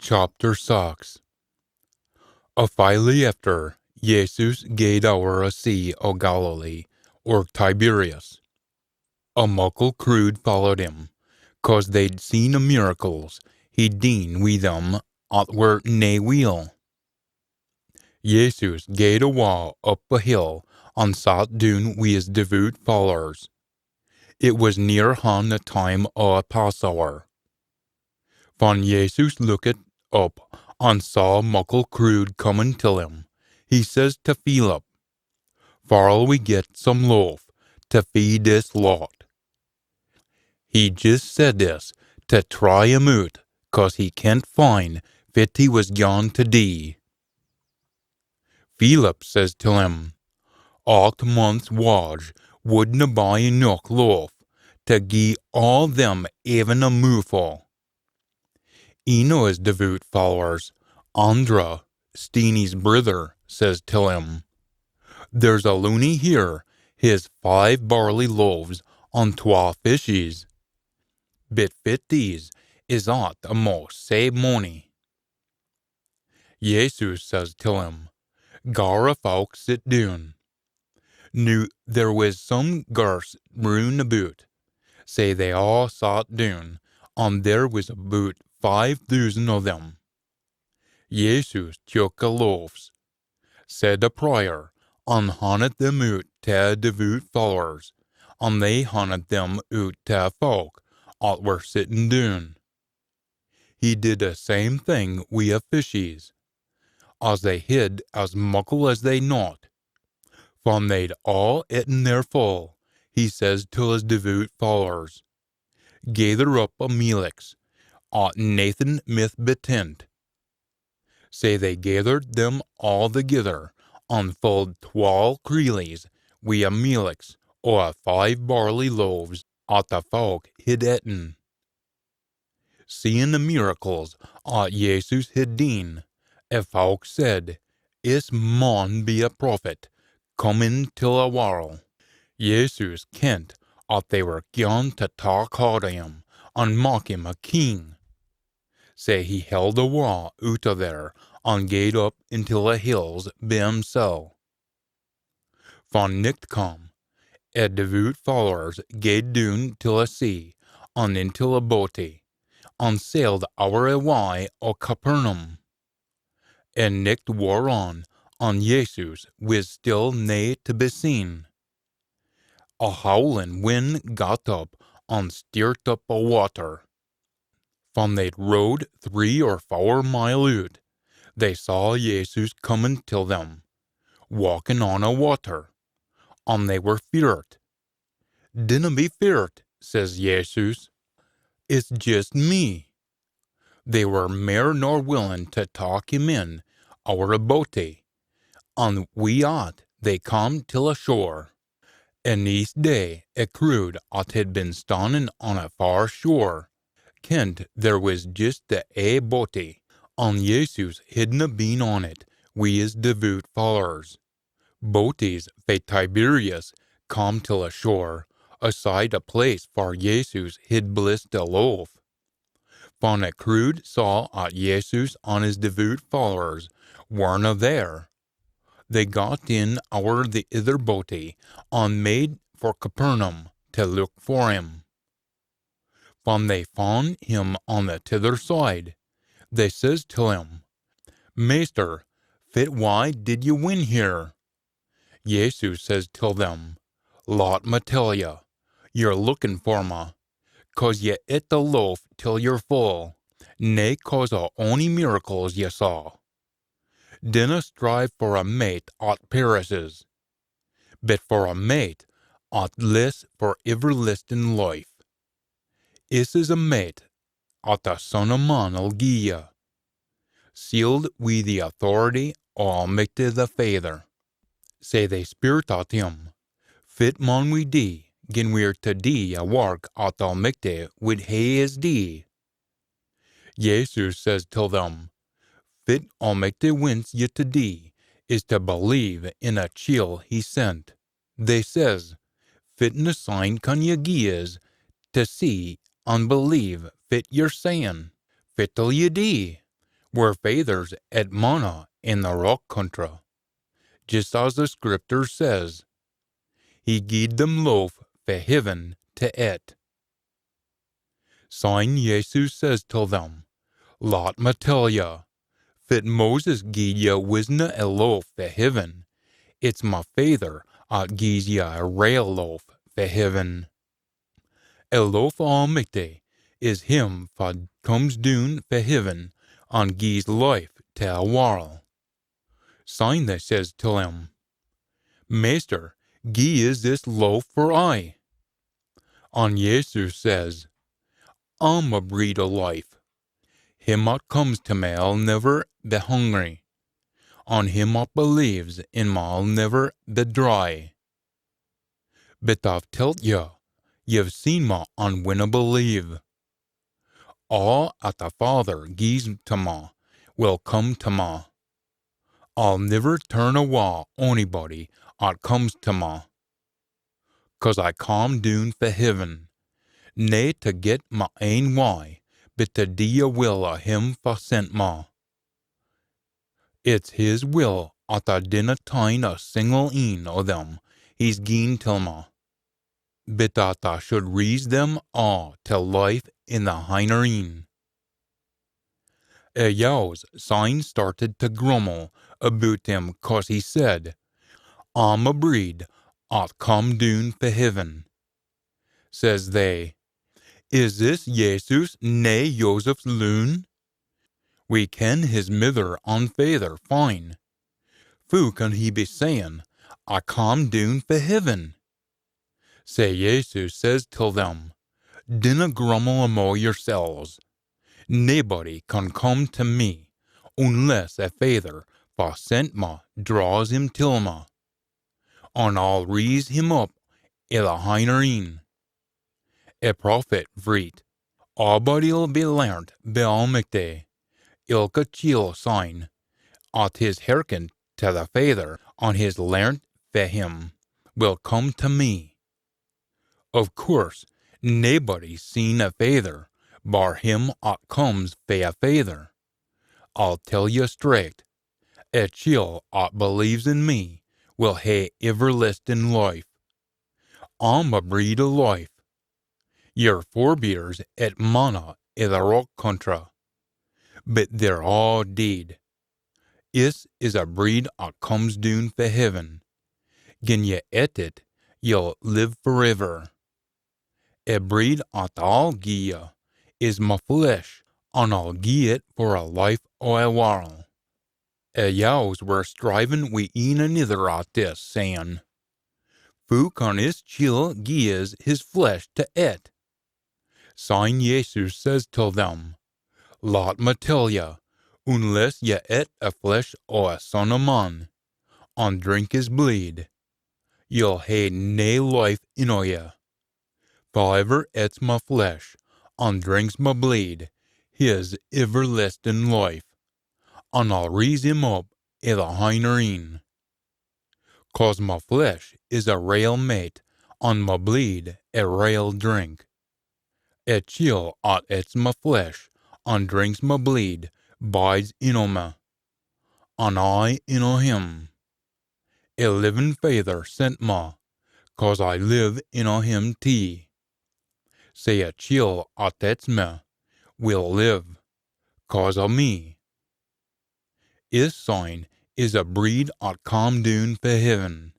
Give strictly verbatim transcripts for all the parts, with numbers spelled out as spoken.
Chapter six. A file efter, Jesus gaed ower a sea o Galilee, or Tiberias. A muckle crood followed him, cause they'd seen a miracles he'd deen wi them at were nae weel. Jesus gaed awa up a hill, and sat doon wi his devoot followers. It was near han the time o a Passower. Fan Jesus lookit up and saw a muckle crood comin till him, he says to Philip, "Far'll we get some loaf to feed this lot?" He jist said this to try him oot, cause he kent fine fit he was gaun to dee. Philip says till him, "Aucht months' wage wouldna buy eneuch loaf to gie aa them even a moofu." Een o his devoot followers, Andra, Steenie's brither, says till him, "There's a loonie here his five barley loaves and twa fishes. Bit fit these is at a maist sae mony." Jesus says till him, "Gar a fowk sit doon." Noo there wis some girse roon aboot, sae they aa sat doon, and there wis aboot five thoosand o them. Jesus took a loaves, said a prayer, and handed them oot to a devoot followers, and they handed them oot to a fowk at were sitting doon. He did a same thing wi a fishes, as they hid as muckle as they not. Fan they'd aa etten their full, he says till his devoot followers, "Gaither up a mealicks, at naething mith be tint." Sae they gaithered them aa thegither, and fulled twal creelies wi a mealicks o a five barley loaves at the fowk hid etten. Seein the miracles at Jesus hid deen, a fowk said, "Is maun be a prophet, come intil a warl." Jesus kent at they were gaun to tak haud o him, and mak him a king. Sae he held awa oot o there, and gaed up intil a hills by himsel. Fan nicht come, a devoot followers gaed doon till a sea, and intil a boatie, and sailed ower a wye o Capernaum. A nicht wore on, and Jesus wis still nae to be seen. A howlin wind got up, and stirred up a watter. Fan they'd rowed three or fower mile oot, they saw Jesus comin till them, walkin on a watter, and they were feart. "Dinna be feart," says Jesus, "it's jist me." They were mair nor willin to tak him in ower a boatie, and wi at they come till a shore. A neist day a crood at had been stannin on a far shore kent there wis jist the ae boatie, and Jesus hidna been on it wi his devoot followers. Boaties fae Tiberias come till a shore, aside a place far Jesus hid blissed a loaf. Fan a crood saw at Jesus and his devoot followers werena there, they got in ower the ither boatie and made for Capernaum to look for him. Fan they fan him on the tither side, they says till him, "Maister, fit wye did ye win here?" Jesus says till them, "Lat me tell ye, ye're lookin for me, cause ye ate the loaf till ye're full, nae cause o ony miracles ye saw. Dinna strive for a mate at perishes, but for a mate at lists for iverlastin life. Is is a mate at the Son o Man'll gie ye, sealed wi the authority o Almichty the Faither." Sae they speirt at him, "Fit maun we dee gin we're to dee a wark at Almichty wid hae is dee?" Jesus says till them, "Fit Almichty wints ye to dee is to believe in a chiel he sent." They says, "Fitna sign can ye gie is to see an believe fit ye're sayin? Fit'll ye dee?" wir faithers ate manna in the rock country, jist as the scripture says, he gied them loaf fae heaven tae ate. Syne Jesus says till them, lat me tell ye, fit Moses gied ye wisna a loaf fae heaven, it's my Faither at gies ye a rale loaf fae heaven. A loaf o Almichty is him fa comes doon fae heaven an gies life tae a warl. Syne they says till him, Maister, gie is this loaf for aye. An Jesus says, I'm a breid o life. Him at comes tae me'll niver be hungry, an him at believes in me'll niver be dry. But I've telt ye, ye've seen me an winna believe. Aa at the Father gies tae me will come tae me. I'll niver turn awa onybody at comes tae me. Cause I cam doon fae heaven, nae tae get my ain wye, but tae dee a will o him fa sent me. It's his will at I dinna tyne a single een o them he's gien till me, but at I should reese them aa tae life in the hinner een. A Jews syne started tae grummle aboot him cause he said, I'm a breid at cam doon fae heaven. Says they, is this Jesus nae Joseph's loon? We ken his mither an faither fine. Foo can he be sayin, I cam doon fae heaven? Sae Jesus says till them, dinna grummle amo yourselves. Naebody can come tae me unless a Faither fa sent me draws him till me, an I'll reese him up i the hinner een. A prophet vreet, aabody'll be learnt bi Almichty. Ilka chiel syne at his hearkened tae the Faither an his learnt fae him will come tae me. Of coorse, naebody's seen a Faither bar him at comes fae a Faither. I'll tell ye straicht, a chiel at believes in me will hae iverlestin life. I'm a breid o life. Yer forebears ate manna i the rock country, but they're aa deid. Is is a breid at comes doon fae heaven. Gin ye ate it, ye'll live forever. A breid at I'll gie ye is my flesh, an I'll gie it for a life o a warl. A Jews were strivin wi een anither at this, sayin, foo can is chiel gie is his flesh tae ate? Syne Jesus says till them, lat me tell ye, unless ye ate a flesh o a Son o Man, an drink his bleed, ye'll hae nae life in o ye. Faever ates my flesh, an drinks my bleed, he his iverlestin life, an I'll reese him up i the hinner een. Cause my flesh is a rale mait, an my bleed a rale drink. A chiel at ates my flesh, an drinks my bleed, bides in o me, an I in o him. A livin Faither sent me, cause I live in o him tee. Sae a chiel at ates me will live, cause o me. Is syne is a breid at cam doon fae heaven.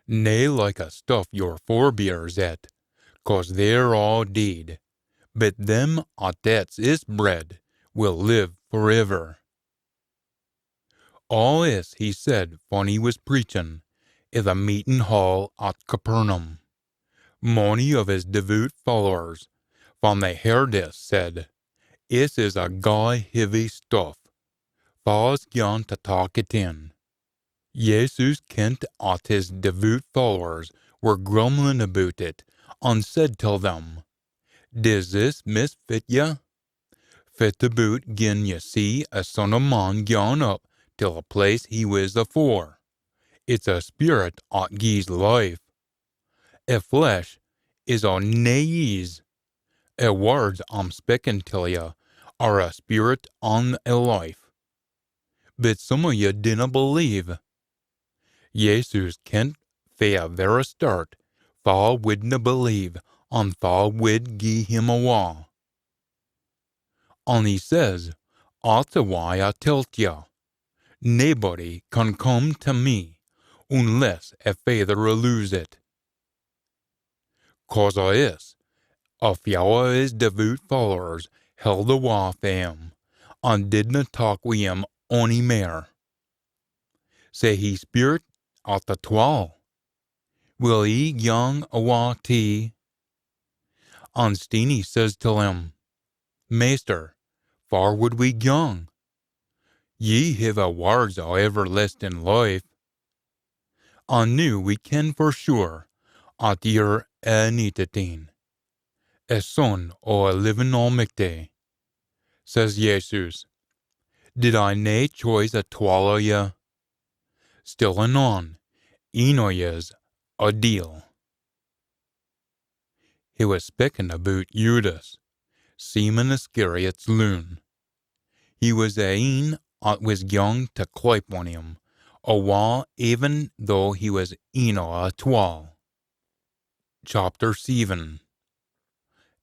Nae like a stuff yer forebears ate, cause they're aa deid, but them at ates is breid will live forever. Aa is he said fan he wis preachin i the meetin hall at Capernaum. Mony o his devoot followers, fan they heard is, said, is is a gey heavy stuff. Fa's gyan tae tak it in? Jesus kent at his devoot followers were grumblin aboot it, an said till them, dis is misfit ye? Fit aboot gin ye see a Son o Man gyan up till a place he wis afore. It's a spirit at gies life. A flesh is o nae eese. A wirds I'm speakin till ye are a spirit an a life. But some o ye dinna believe. Jesus kent fae a verra start fa widna believe an fa wid gie him awa. An he says, "At's a why I telt ye, naebody can come tae me unless a Faither alloos it." Cause o is, a fyow o his devoot followers held awa fae him, an didna tak wi him ony mair. Sae he speirt at the twal, "Will ye gyang awa tee?" An Steenie says till him, "Maister, far wid we gyang? Ye hiv a wirds o everlastin life. An noo we ken for sure at ye're a Anintit Een, a son o a livin Almichty." Says Jesus, "Did I nae choise a twal o ye? Still an on, een o ye's a deil." He wis speakin aboot Judas, Simon Iscariot's loon. He wis a een at wis gyang tae clype on him, awa even though he wis een o a twal. Chapter seven.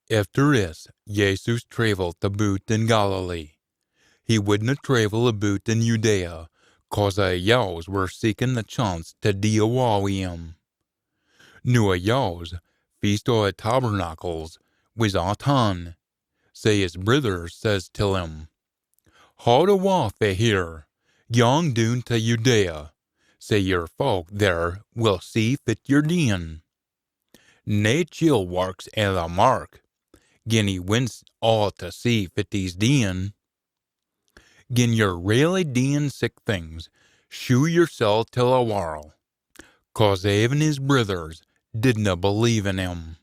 Efter is, Jesus traivelt aboot in Galilee. He widna traivel aboot in Judea, cause a Jews were seekin a chance tae dee awa wi him. Noo a Jews' feast o a tabernacles wis at han, sae his brithers says till him, "Haud awa fae here, gyang doon tae Judea, sae yer fowk there will see fit ye're deein. Nae chiel warks i the mirk, gin he wints aa tae see fit he's deein. Gin ye're really deein sic things, shew yersel till a warl." Cause even his brithers didna believe in him.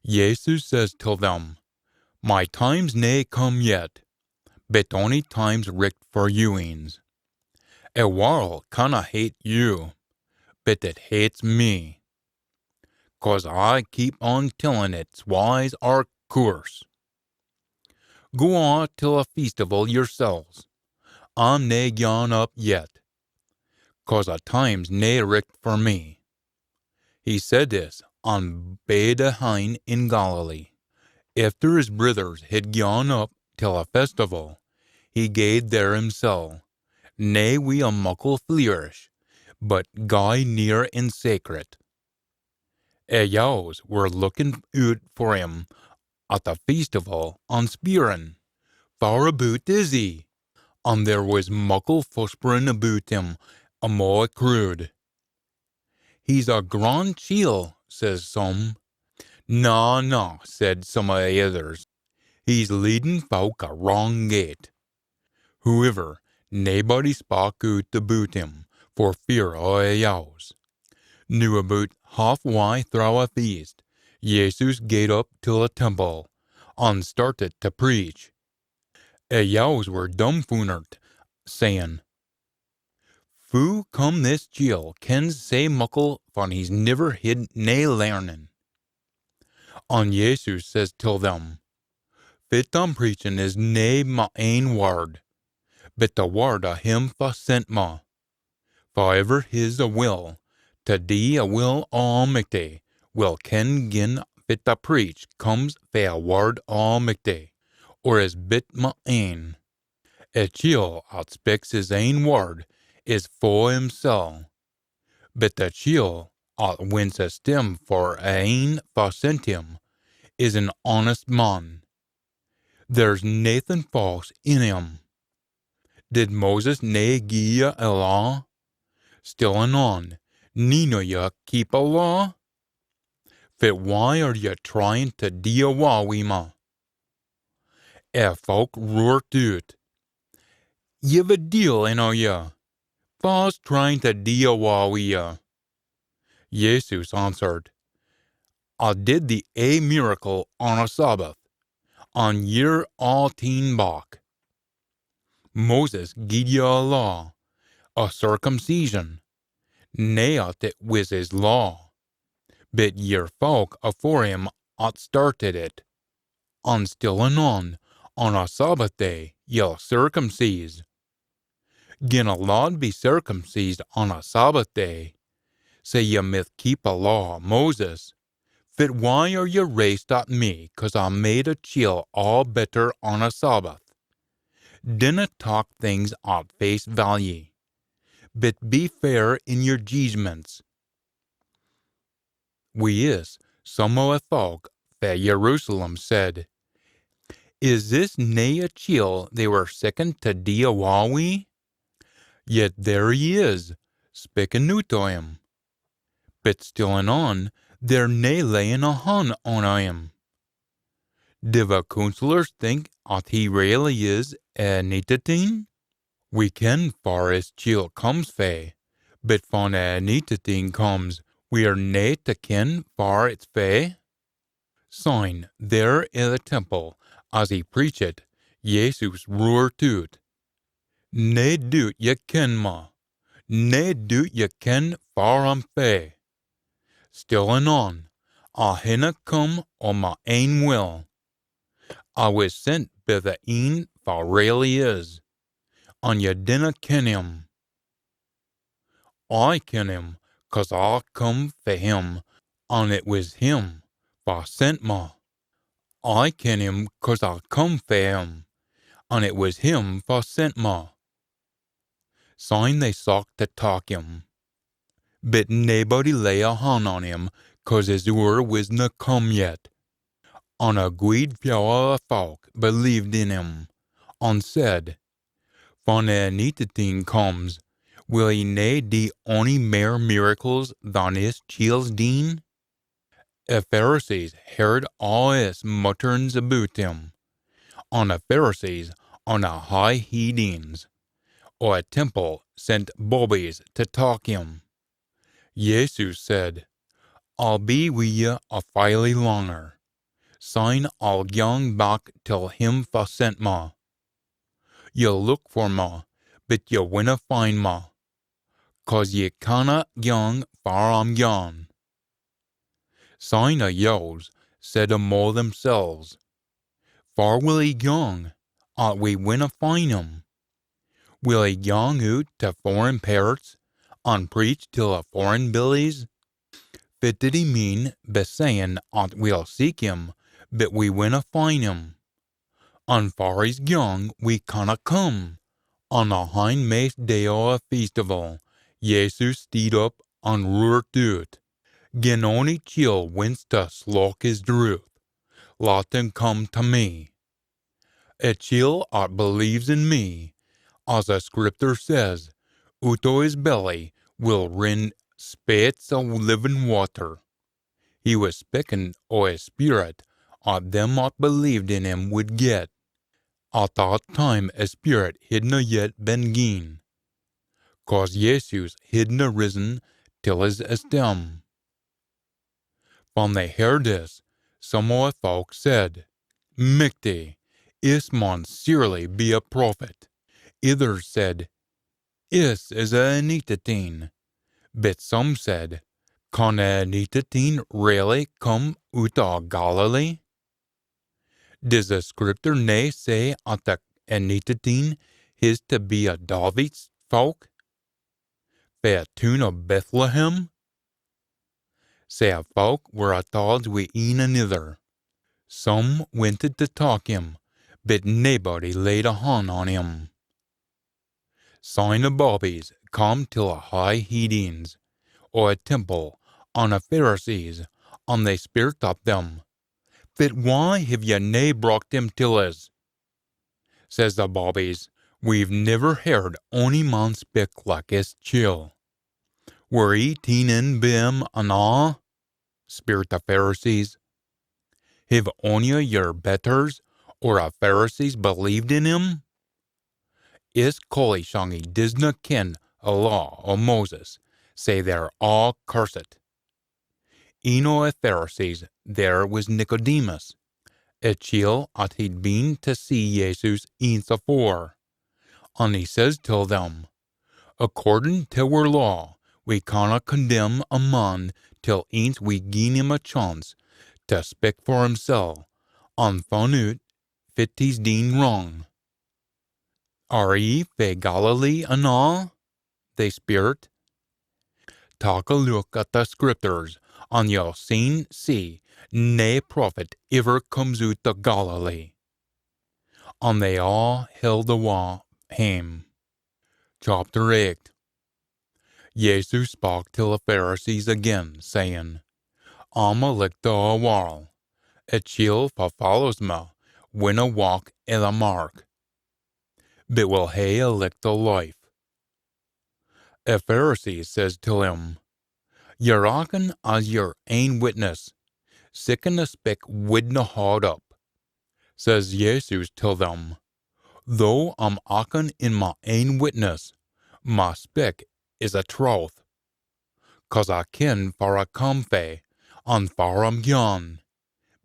Jesus says till them, "My time's nae come yet, but ony time's richt for you eens. A warl canna hate you, but it hates me, cause I keep on tellin its wyes are coorse. Go on till a festival yersels. I'm nae gyan up yet, cause a time's nae richt for me." He said this an bade a hine in Galilee. Efter his brithers hid gyan up till a festival, he gaed there himsel, nae wi a muckle fleerish, but gey near in secret. A Jews were lookin oot for him at the festival an speirin, "Far aboot is he?" An there wis muckle fusperin aboot him amo a crood. "He's a gran chiel," says some. "Na, na," said some o the ithers, "he's leadin fowk a wrang gate." Howiver, naebody spak oot aboot him for fear o a Jews. Noo aboot half wye throwe a feast, Jesus gaed up till a temple, an startit tae preach. A Jews were dumfoonert, sayin, "Foo come this chiel kens sae muckle fan he's niver hid nae learnin?" An Jesus says till them, "Fit I'm preachin is nae ma ain wird, but the wird o him fa sent ma. Fa ever his a will, tae dee a will o Almichty, will ken gin fit I preach comes fae a wird o Almichty, or is bit ma ain. A chiel at speks his ain wird is for himsel, but the chiel at wints esteem for ane fa sent him is an honest man. There's naething false in him. Did Moses nae gie ye a law? Still an on, neen o ye keep a law? Fit why are ye tryin tae dee awa wi ma?" A fowk roart oot, "Ye've a deil in o ye! Fa's tryin tae dee awa wi ye?" Jesus answered, "I did the ae miracle on a Sabbath, an ye're aa teen back. Moses gied ye a law, a circumcision, nae at it wis his law, but yer fowk afore him at startit it. An still an on, On a Sabbath day ye'll circumcise. Gin a lad be circumcised on a Sabbath day, sae ye mith keep a law o Moses, fit wye are ye raised at me cause I made a chiel aa better on a Sabbath? Dinna tak things at face value, but be fair in yer jeedgements. Wi is, some o a fowk fae Jerusalem said, "Is this nae a chiel they were seekin tae dee awa wi? Yet there he is, spikkin oot o him." But still an on, they're nae layin a han on him. Div a councillors think at he really is a Anintit Een? We ken far is chiel comes fae, but fan a Anintit Een comes, we're nae tae ken far it's fae. Syne, there i the temple, as he preached, Jesus roart oot, "Nae doot ye ken ma, nae doot ye ken far I'm fae. Still an on, I hinna come o ma ain will. I wis sent bi the een fa really is, an ye dinna ken him. I ken him, cause I come fae him, an it wis him fa sent ma. I ken him cause I come fae him, an it wis him fa sent ma." Syne they socht tae tak him. But naebody lay a han on him, cause his oor wisna come yet. An a gweed fyow o a fowk believed in him, an said, "Fan a Anintit Een comes, will he nae dee ony mair miracles than is chiel's deen?" A Pharisees heard aa is mutterins aboot him, an a Pharisees an a high heid eens o a temple sent bobbies tae tak him. Jesus said, "I'll be wi ye a fylie langer, syne I'll gyang back till him fa sent ma. Ye'll look for ma, but ye winna find ma, cause ye canna gyang far I'm gaun." Syne a Jews said amo themsels, "Far will he gyang, at we winna find him? Will he gyang oot tae foreign pairts, an preach till a foreign billies? Fit did he mean bi sayin at we'll seek him, but we winna find him? An far he's gyang we canna come." On a hinmaist day o a festival, Jesus steed up an roart oot, "Gin ony chiel wints tae slok his drouth, lat him come tae me. A chiel at believes in me, as a scripter says, oot o his belly will rin spates o livin watter." He wis spikkin o a speerit at them at believed in him wid get. At that time a speerit hidna yet been gien, cause Jesus hidna risen till his esteem. Fan they heard this, some o a fowk said, "Michty, is maun seerly be a prophet." Ithers said, "Is is a Anintit Een." But some said, "Can a Anintit Een really come oot o Galilee? Dis a scripter nae say at a Anintit Een his tae be a Daavit's fowk, fae a toon o Bethlehem?" Sae a fowk were at odds wi een anither. Some wintit tae tak him, but naebody laid a han on him. Syne a bobbies cam till a high heid eens o a temple an a Pharisees, an they speirt at them, "Fit wye hiv ye nae brocht him till us?" Says a bobbies, "We've niver heard ony man spik like is chiel. Were he teen in bi him an aa?" Speirt a Pharisees, "Hiv ony o yer betters or a Pharisees believed in him? Is collieshangie disna ken a law o Moses, sae they're aa cursit." Een o a Pharisees there wis Nicodemus, a chiel at he'd been tae see Jesus eence afore. An he says till them, "Accordin tae wir law, we canna condemn a man till eence we gien him a chance tae spik for himsel, an fun oot fit he's deen wrang. Are ye fae Galilee an aa? They speirt. Tak a look at the Scriptures, an ye'll seen see nae prophet iver comes oot o Galilee. An they aa held awa hame. Chapter eight. Jesus spak till the Pharisees again, sayin, A'm a licht o a warl. A chiel fa follows me winna walk i the mirk, but will hae a licht o life. A Pharisee says till him, Ye're actin as yer ain witness, siccan a spik widna haud up. Says Jesus till them, Though A'm actin in my ain witness, my spik is a troth, cause A ken far A come fae, an far A'm gaun.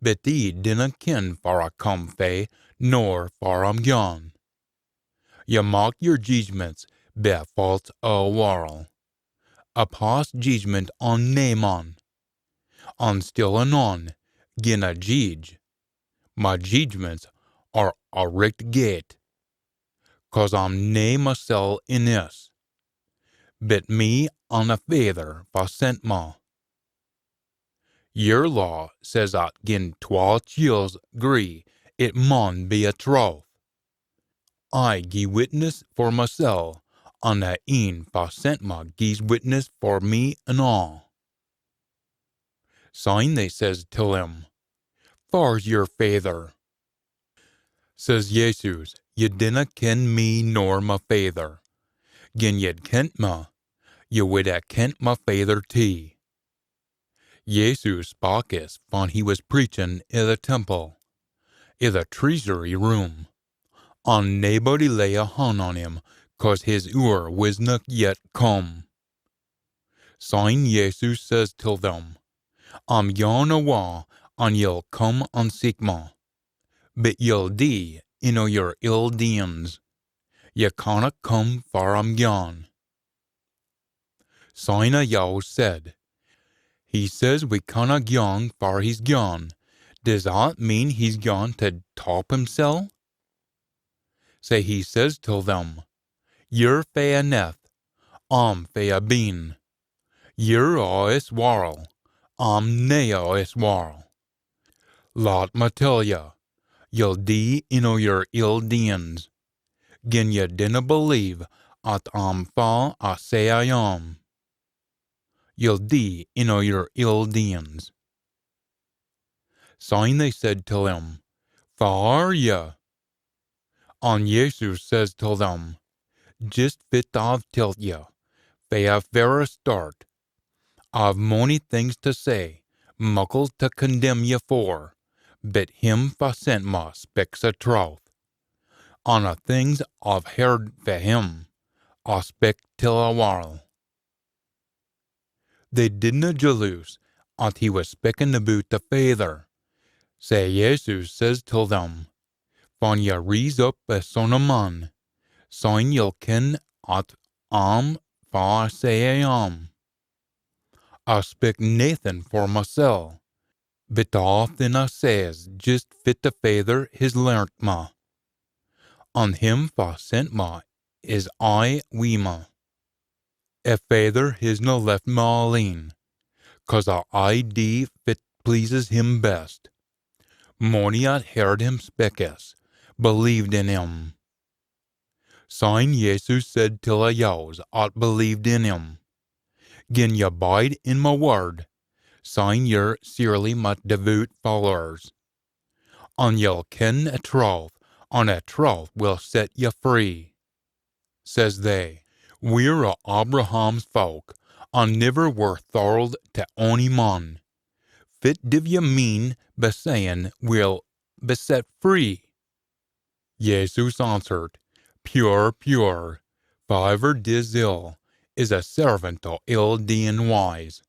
But ye dinna ken far A come fae, nor far A'm gaun. Ye mak yer jeedgements by a fauts o a warl. A pass jeedgement on nae man. An still an on, gin A jeedge, my jeedgements are a richt gate, cause A'm nae mysel in this, but me an a Faither fa sent ma. Yer law says at gin twa chiels gree, it maun be a troth. I gie witness for mysel, an a een fa sent ma gies witness for me an aa. Syne they says till him, Far's yer faither? Says Jesus, Ye dinna ken me nor my Faither. Gin ye'd kent me, ye wid hae kent my Faither tee. Jesus spak is fan he wis preachin i the temple, i the treasury room, an naebody lay a han on him, cause his oor wisna yet come. Syne Jesus says till them, A'm gaun awa, an ye'll come an seek me, but ye'll dee in o yer ill deeins. Ye canna come far A'm gaun. Syne a Jews said, He says we canna gang far he's gaun. Dis at mean he's gaun tae top himsel? Sae he says till them, Ye're fae aneth, A'm fae abeen. Ye're o is warl, A'm nae o is warl. Lat ma tell ye, ye'll dee in o yer ill deeins. Gin ye dinna believe at A'm fa A say A am, ye'll dee in o yer ill deeins. Syne they said till him, Fa are ye? An Jesus says till them, Jist fit A've telt ye, fae a verra start. A've mony things tae say, muckle tae condemn ye for, but him fa sent ma spiks a troth. An a things A've heard fae him, A spik till a warl. They didna jalouse at he wis spikkin aboot the Faither. Sae Jesus says till them, Fan ye rise up a Son o Man, syne ye'll ken at A'm fa A say A am. A spik naethin for masel, but aathing A say's jist fit the Faither his learnt ma. An him fa sent ma is aye wi ma. A Faither hisna left ma aleen, cause A aye dee fit pleases him best. Mony at heard him spik is, believed in him. Syne Jesus said till a Jews at believed in him, Gin ye bide in ma word, syne ye're seerly ma devoot followers. An ye'll ken a troth, an a troth will set ye free. Says they, We're o Abraham's fowk, an niver were thirled tae ony man. Fit div ye mean by sayin we'll be set free? Jesus answered, Pure, pure, faiver dis ill is a servant o ill-deein wyes.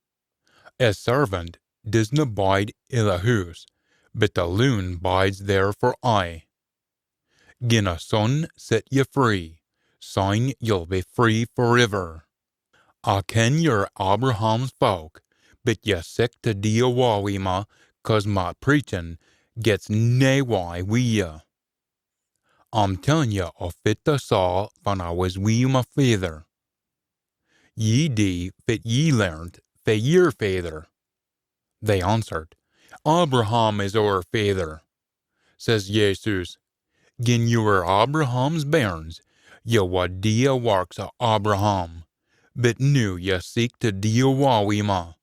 A servant disna bide i the hoose, but the loon bides there for aye. Gin a son set ye free, syne ye'll be free foriver. A ken ye're Abraham's fowk, but ye seek tae dee awa wi ma, cause ma preachin gets nae wye wi ye. I'm tellin ye o fit I saw fan I wis wi my faither. Ye dee fit ye learnt fae yer faither." They answered, "Abraham is oor faither." Says Jesus, "Gin ye were Abraham's bairns, ye wad dee a warks o Abraham, but noo ye seek tae dee awa wi ma.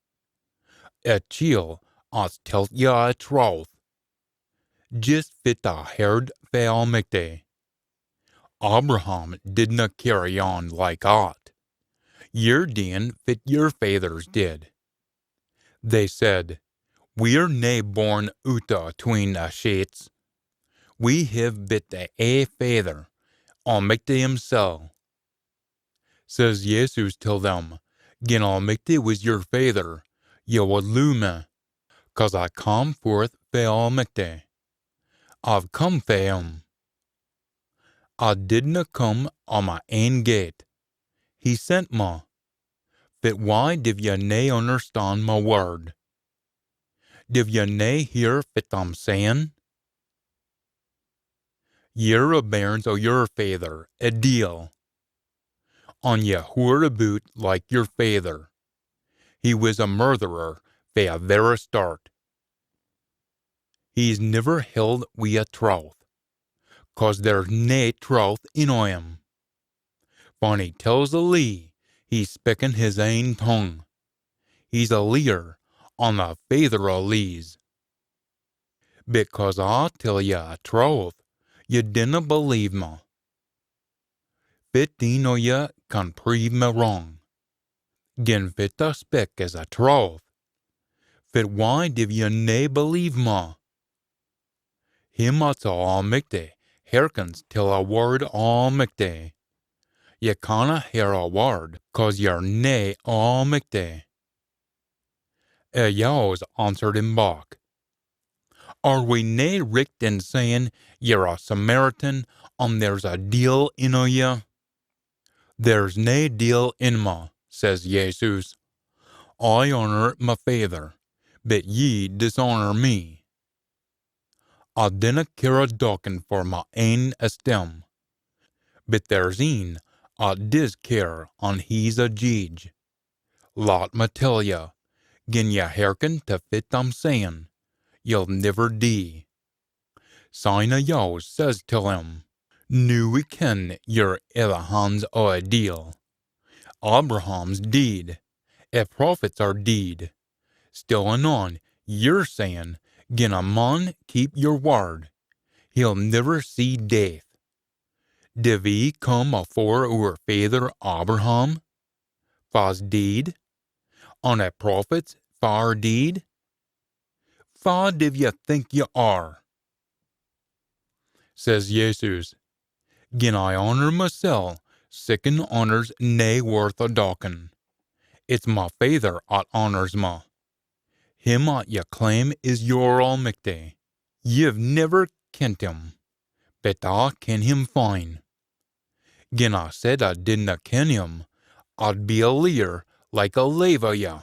A chiel, I's telt ye a trowth, jist fit I heard fae Almichty. Abraham didna carry on like at. Ye're deein fit yer faithers did." They said, "We're nae born oot o tween a sheets. We hiv bit the ae faither, Almichty himsel." Says Jesus till them, "Gin Almichty wis yer faither, ye wad loo me, cause I come forth fae Almichty. I've come fae him. I didna come o my ain gait. He sent me. Fit why div ye nae unnerstan my word? Div ye nae hear fit I'm sayin? Ye're a bairns o yer faither, a deil, an ye hoor aboot like yer faither. He wis a murtherer fae a verra start. He's niver held wi a trowth, cause there's nae trowth in o him. Fan he tells a lee, he's spikkin his ain tongue. He's a leear, an the faither o lees. Because I tell ye a trowth, ye dinna believe me. Fit een o ye can prove me wrang? Gin fit I spik is a trowth, fit why div ye nae believe me? Him at's Almichty hearkens till a word Almichty. Ye canna hear a word, cause ye're nae Almichty." A Jews answered him back, "Are we nae richt in sayin ye're a Samaritan an there's a deil in o ye?" "There's nae deil in me," says Jesus. "I honour my faither, but ye dishonour me. I dinna care a docken for my ain esteem, but there's een at dis care an he's a jeedge. Lat me tell ye, gin ye hearken tae fit I'm sayin, ye'll niver dee." Syne a Jews says till him, "Noo we ken ye're i the hans o a deil. Abraham's deid, a prophets are deid. Still an on ye're sayin, gin a man keep yer word, he'll niver see death. Div ye come afore oor faither Abraham, fa's deid, an a prophets fa're deid? Fa div ye think ye are?" Says Jesus, "Gin I honour mysel, siccan honour's nae worth a docken. It's my faither at honours me. Him at ye claim is yer Almichty. Ye've niver kent him, but I ken him fine. Gin I said I didna ken him, I'd be a leear like a lave o ye.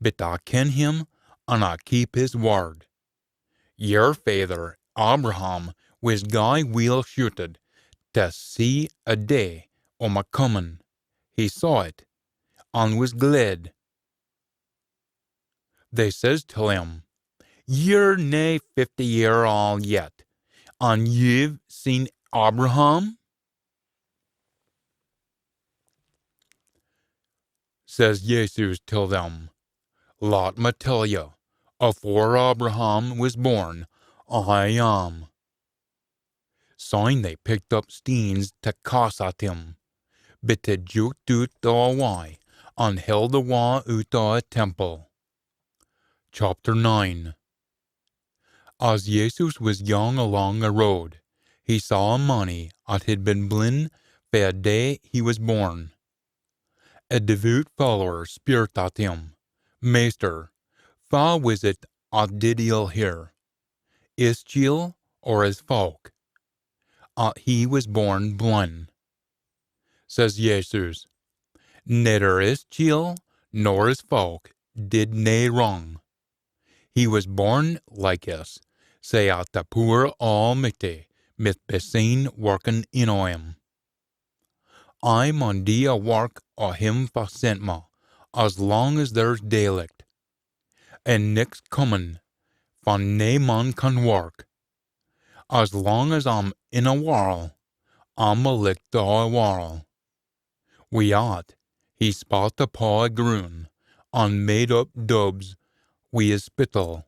But I ken him, an I keep his word. Yer faither, Abraham, wis gey weel shuited tae see a day o my comin. He saw it, an wis gled." They says till him, "Ye're nae fifty year aul yet, an ye've seen Abraham?" Says Jesus till them, "Lat me tell ye, afore Abraham wis born, I am." Syne they picked up steens tae cast at him, but he juked oot o a wye, an held awa oot o a temple. Chapter nine. As Jesus wis gaun alang a road, he saw a mannie at hid been blin fae a day he wis born. A devoot follower speirt at him, "Maister, fa wis it at did ill here, is chiel or is fowk, at he wis born blin?" Says Jesus, "Neither is chiel nor is fowk did nae wrang. He wis born like us, sae at the pooer o Almichty mith be seen workin in o him. I maun dee a wark o him fa sent ma, as lang as there's daylicht. An nicht's comin, fan nae man can wark. As lang as I'm in a warl, I'm a licht o a warl. Wi at, he spat upo a grun, an made up dubs wi his spittle,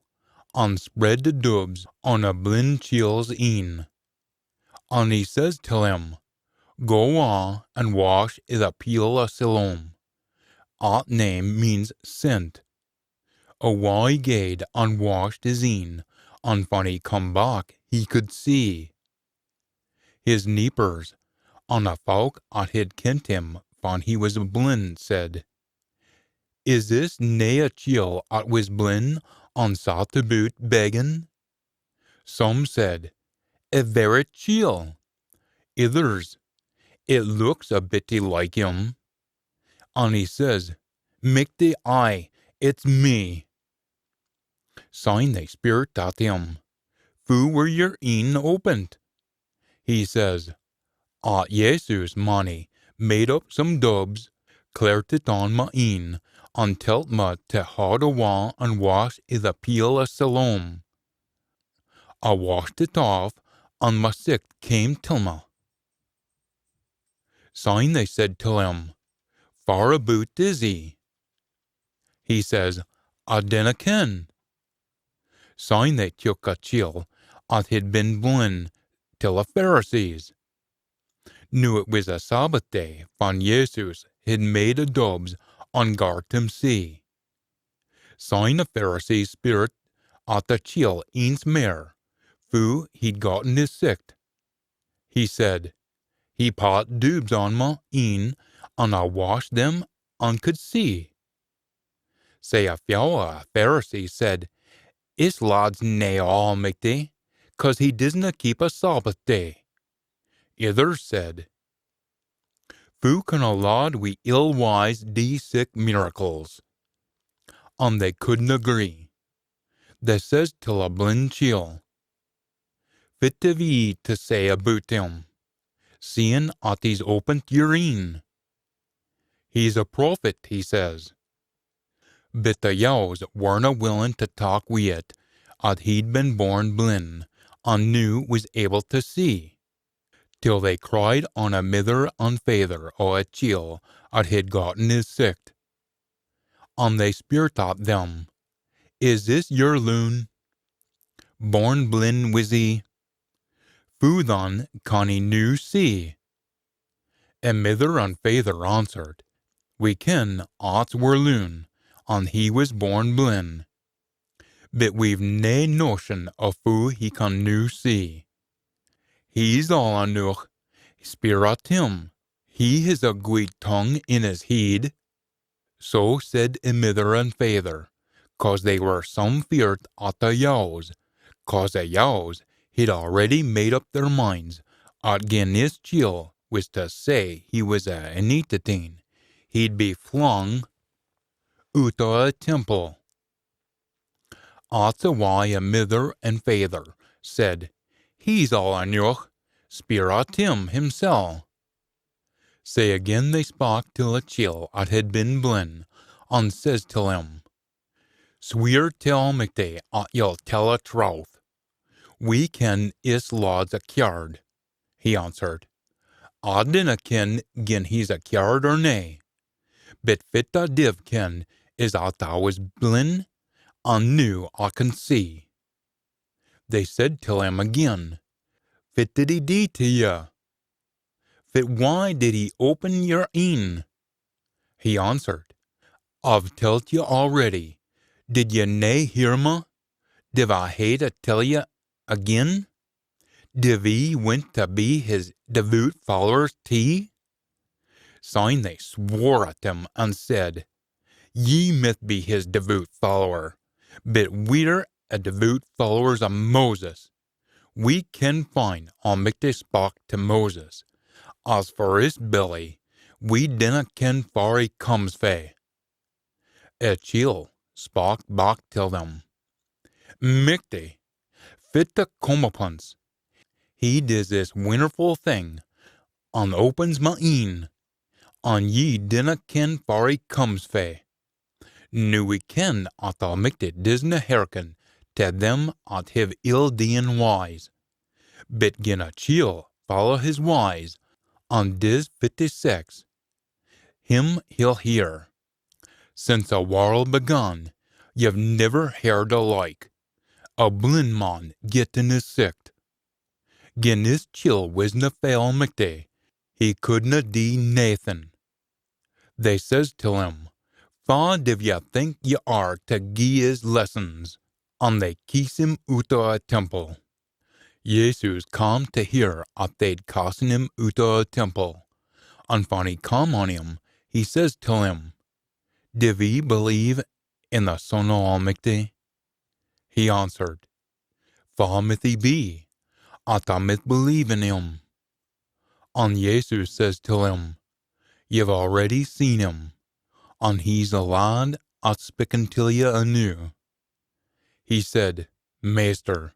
an spread the dubs on a blin chiel's een. An he says till him, "Go awa an wash i the peel o Siloam." At name means sent. Awa he gaed an washed his een, an fan he come back he could see. His neepers, an a fowk at hid kent him fan he wis blin, said, "Is this nae a chiel at wis blin an sat aboot beggin?" Some said, "A verra chiel." Ithers, "It looks a bittie like him." An he says, "Michty, aye, it's me." Syne they speirt at him, "Foo were your een opened?" He says, "At Jesus, mannie, made up some dubs, clart it on ma een, an telt ma tae haud awa an wash i the peel o Siloam. I washed it aff, an ma sicht came till ma." Syne they said till him, "Far aboot is he?" He says, "I dinna ken." Syne they took a chiel at hid been blin till a Pharisees. Noo it wis a Sabbath day fan Jesus hid made a dubs an gart him see. Syne a Pharisees speirt at the chiel eence mair, foo he'd gotten his sicht. He said, "He pat dubs on ma een, an I washed them, an could see." Sae a fyow o a Pharisees said, "Is lad's nae almichty, cause he disna keep a Sabbath day." Ithers said, "Foo can a lad wi ill wyes dee sic miracles?" An they couldna agree. They says till a blin chiel, "Fit hiv ye tae say aboot him, seein at he's opened yer een?" "He's a prophet," he says. Bit the Jews werena willin tae tak wi it, at he'd been born blin, an noo wis able tae see, till they cried on a mither an faither o a chiel at hid gotten his sicht. An they speirt at them, "Is this yer loon? Born blin wis he? Foo than can he noo see?" A mither an faither answered, "We ken at's wir loon, an he wis born blin. Bit we've nae notion o foo he can noo see. He's aul aneuch, speir at him, he his a gweed tongue in his heid." So said a mither an faither, cause they were some feart at the Jews, cause the Jews hid already made up their minds at gin this chiel wis tae say he wis a Anointit Een, he'd be flung oot o a temple. At's a why a mither an faither said, "He's aul aneuch, speir at him himsel." Sae again they spak till a chiel at hid been blin, an says till him, "Sweer till Almichty at ye'll tell a trowth. We ken is lad's a cyaard." He answered, "I dinna ken gin he's a cyaard or nae, bit fit I div ken is at I wis blin, an noo I can see." They said till him again, "Fit did he dee tae ye? Fit why did he open yer een?" He answered, "I've telt ye already. Did ye nae hear me? Div I hae tae tell ye again? Div ye wint tae be his devoot followers tee?" Syne they swore at him an said, "Ye mith be his devoot follower, bit we're a devoot followers o Moses. We ken fine Almichty spak tae Moses. As for is billy, we dinna ken far he comes fae." A chiel spak back till them, "Michty, fit tae come upon's, He dis this winnerfu thing, an opens ma een, an ye dinna ken far he comes fae. Noo we ken at Almichty disna hearken tae them at hiv ill-deein wyes. Bit gin a chiel follow his wyes, an dis fit he seeks, him he'll hear. Since a warl began, ye've niver heard a like, a blin man gettin his sicht. Gin this chiel wisna fae Almichty, he couldna dee naethin. They says till him, "Fa div ye think ye are tae gie us lessons?" An they kees him oot o a temple. Jesus cam tae hear at they'd cassen him oot o a temple. An fan he cam on him, he says till him, "Div ye believe in the Son o Almichty?" He answered, "Fa mith he be, at I mith believe in him?" An Jesus says till him, "Ye've already seen him, an he's the lad at's spikkin till ye anoo." He said, "Maister,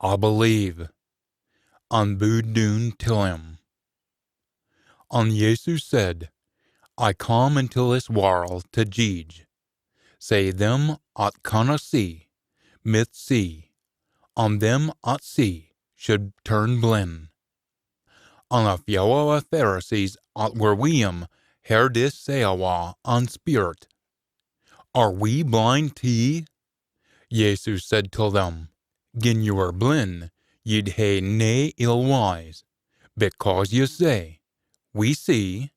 I believe," an booed doon till him. An Jesus said, "I cam intil this warl tae jeedge, sae them at canna see mith see, an them at see should turn blin." An a few o a Pharisees at were wi him heard this say awa an speirt, "Are we blin tee?" Jesus said till them, "Gin ye were blin, ye'd hae nae ill wyes, bit cause ye say, 'We see,'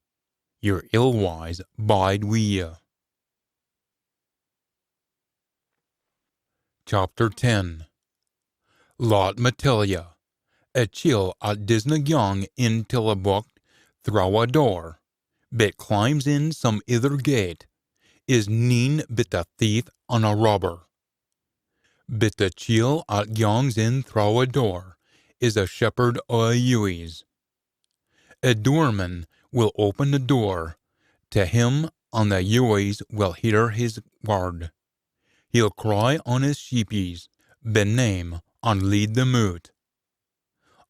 yer ill wyes bide wi ye." Chapter ten. Lat me tell ye, a chiel at disna gyang intil a bocht throwe a door, bit climbs in some ither gate, is neen bit a thief an a robber. Bit a chiel at gyangs in throwe a door is a shepherd o a yowes. A doorman will open the door tae him, an the yowes will hear his word. He'll cry on his sheepies bi name an lead them oot.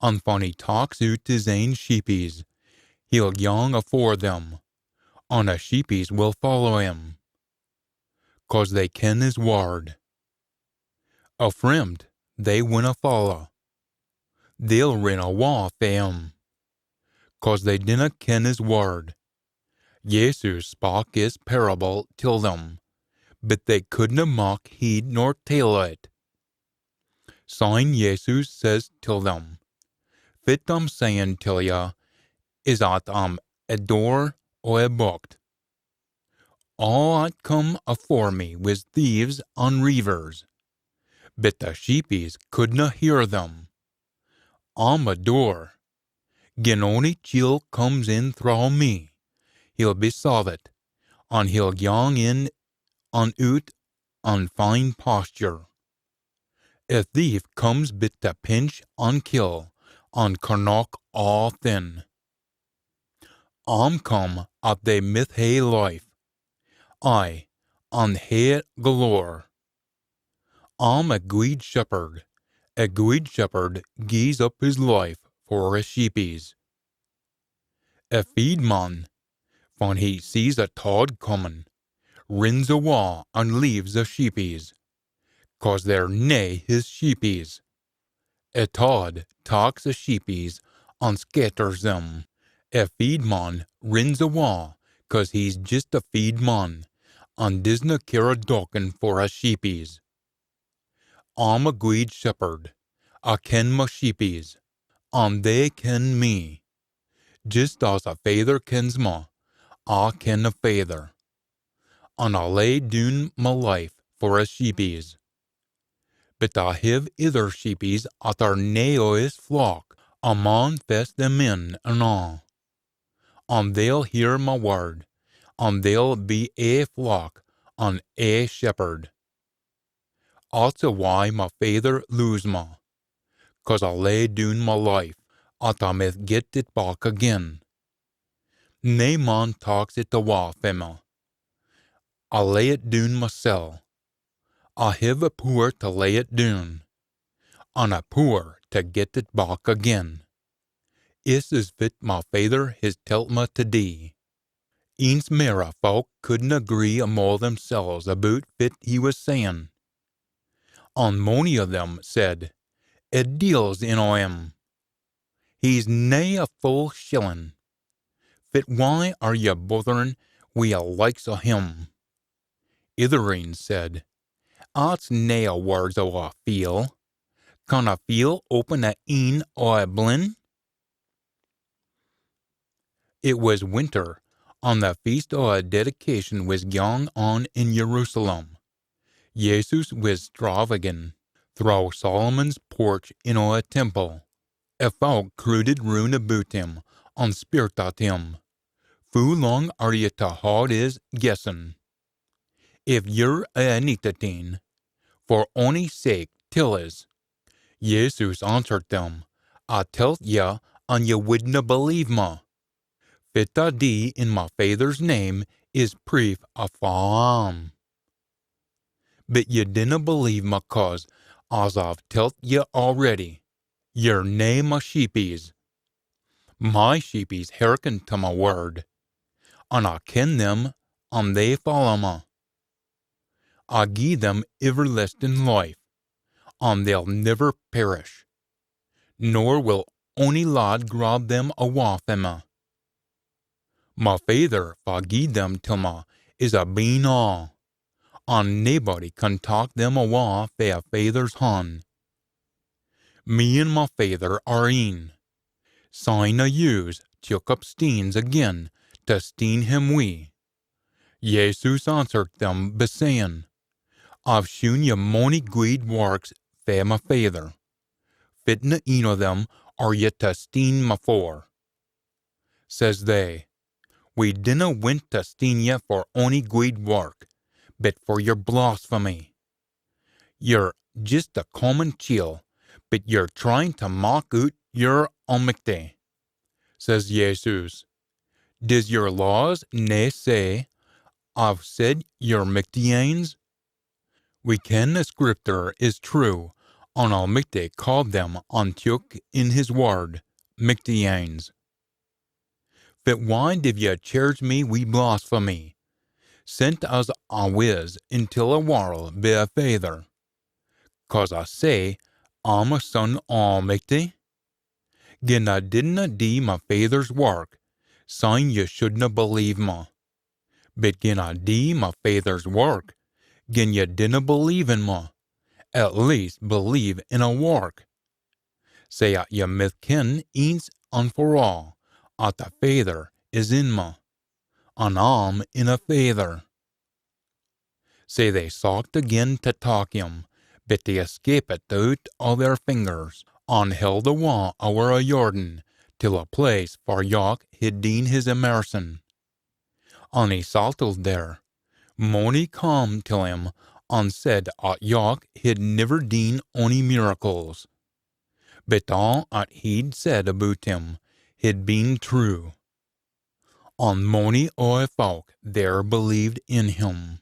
An fan he taks oot his ain sheepies, he'll gyang afore them, an a sheepies will follow him, cause they ken his word. A fremd they winna follow. They'll rin awa fae him, cause they dinna ken his word. Jesus spak his parable till them, bit they couldna mak heed nor tail o't. Syne Jesus says till them, "Fit I'm sayin till ye is at I'm a door o a bocht. Aa at come afore me wis thieves an reivers, bit the sheepies couldna hear them. I'm a door. Gin ony chiel comes in throwe me, he'll be savit, an he'll gyang in an oot an find pasture. A thief comes bit tae pinch an kill an connach aathin. I'm come at they mith hae life, ay, an hae it galore. I'm a gweed shepherd. A gweed shepherd gies up his life for his sheepies. A feed man, fan he sees a tod comin, rins awa an leaves a sheepies, cause they're nae his sheepies. A tod taks a sheepies an scatters them. A feed man rins awa, cause he's jist a feed man, an disna care a docken for a sheepies. I'm a gweed shepherd. I ken ma sheepies, an they ken me. Jist as a faither kens ma, I ken a faither, an I lay doon ma life for a sheepies. Bit I hiv ither sheepies at are nae o is flock, I maun fess them in an aa, an they'll hear ma word, an they'll be ae flock an ae shepherd. At's a why ma faither loes ma, cause I lay doon ma life, at I mith get it back again. Nae man taks it awa fae ma. I lay it doon masel. I hiv a pooer tae lay it doon, an a pooer tae get it back again. Is is fit ma faither his telt ma tae dee. Eence mair fowk couldna agree amo themsels aboot fit he wis sayin. An mony o them said, "A deil's in o him. He's nae a full shillin. Fit wye are ye botherin wi a likes o him?" Ither een said, "At's nae a words o a feel. Can a feel open a een o a blin?" It wis winter, an the feast o a dedication wis gaun on in Jerusalem. Jesus wis stravaigin throwe Solomon's porch in o a temple. A fowk crooded roon aboot him, an speirt at him, "Foo lang are ye tae haud is guessin? If ye're a Anointit Een, for ony sake tell is." Jesus answered them, "I telt ye, an ye widna believe me. Fit I dee in my Faither's name is preef o fa I am. But ye dinna believe me cause, as I've telt ye already, ye're nae my sheepies. My sheepies hearken tae my word, an I ken them, an they follow me. I gie them iverlastin life, an they'll niver perish, nor will ony lad grab them awa fae me. My Faither fa gied them till me is abeen aa, an naebody can tak them awa fae a Faither's han. Me an my Faither are een." Syne a Jews took up steens again tae steen him wi. Jesus answered them by sayin, "I've shewn ye mony gweed warks fae my Faither. Fitna een o them are ye tae steen me for?" Says they, "We dinna wint tae steen ye for ony gweed wark, but for yer blasphemy. Ye're jist a common chiel, but ye're tryin tae mak oot ye're Almichty." Says Jesus, "Dis yer laws nae say, I've said ye're michty anes? We ken the scripter is true, an Almichty caad them an took in his word, michty anes. Fit wye div ye chairge me wi blasphemy, sent as I wis intil a warl bi a Faither? Cause I say, I'm a son o Almichty? Gin I didna dee my Faither's wark, syne ye shouldna believe me. But gin I dee my Faither's wark, gin ye dinna believe in me, at least believe in a wark. Sae at ye mith ken eence an for aa, at the Faither is in me, an I'm in a Faither." Sae they socht again tae tak him, but they escapit oot o their fingers, an held awa ower a Jordan till a place far Jock hid deen his immersion. An he sattled there. Mony cam till him, an said at Jock hid niver deen ony miracles, but aa at he'd said aboot him hid been true. An mony o a fowk there believed in him.